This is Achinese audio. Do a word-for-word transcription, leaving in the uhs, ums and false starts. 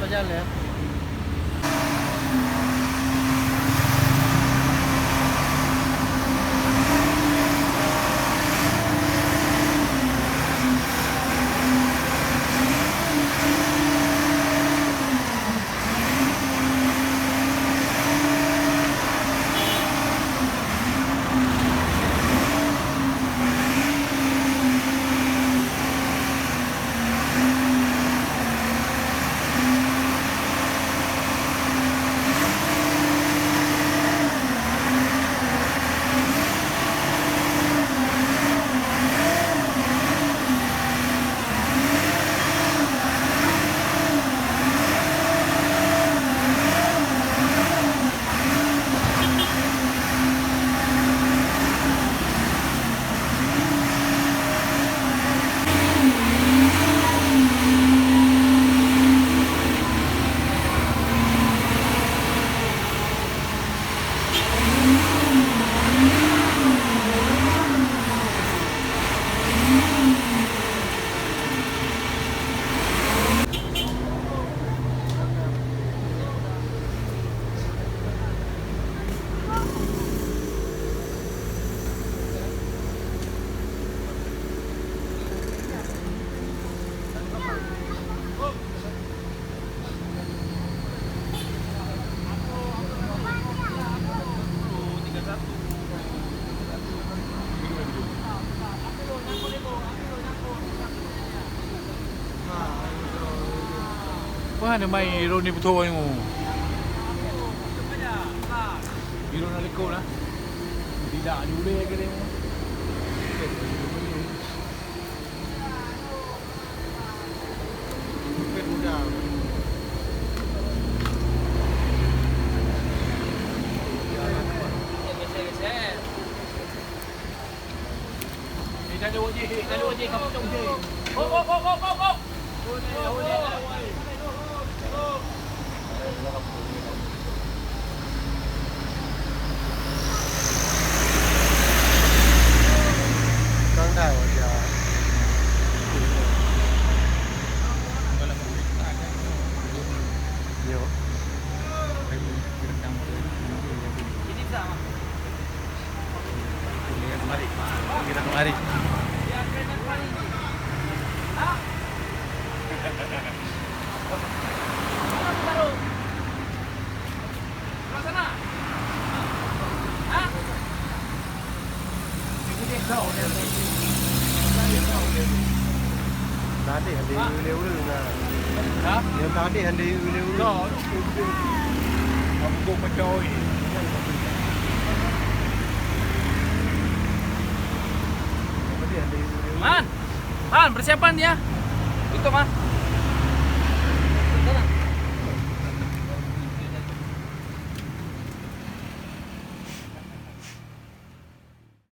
Jalan. Wah, ada mai Roni betul ni. Biro nak lekong lah. Tidak jule ke dia. Ini bisa, Mak. Kita kemari. Tadi ada uleh-uleh nah. Ha? Yang tadi ada uleh-uleh. Aku pecah. Man, Man, persiapan dia. Tutup, Man.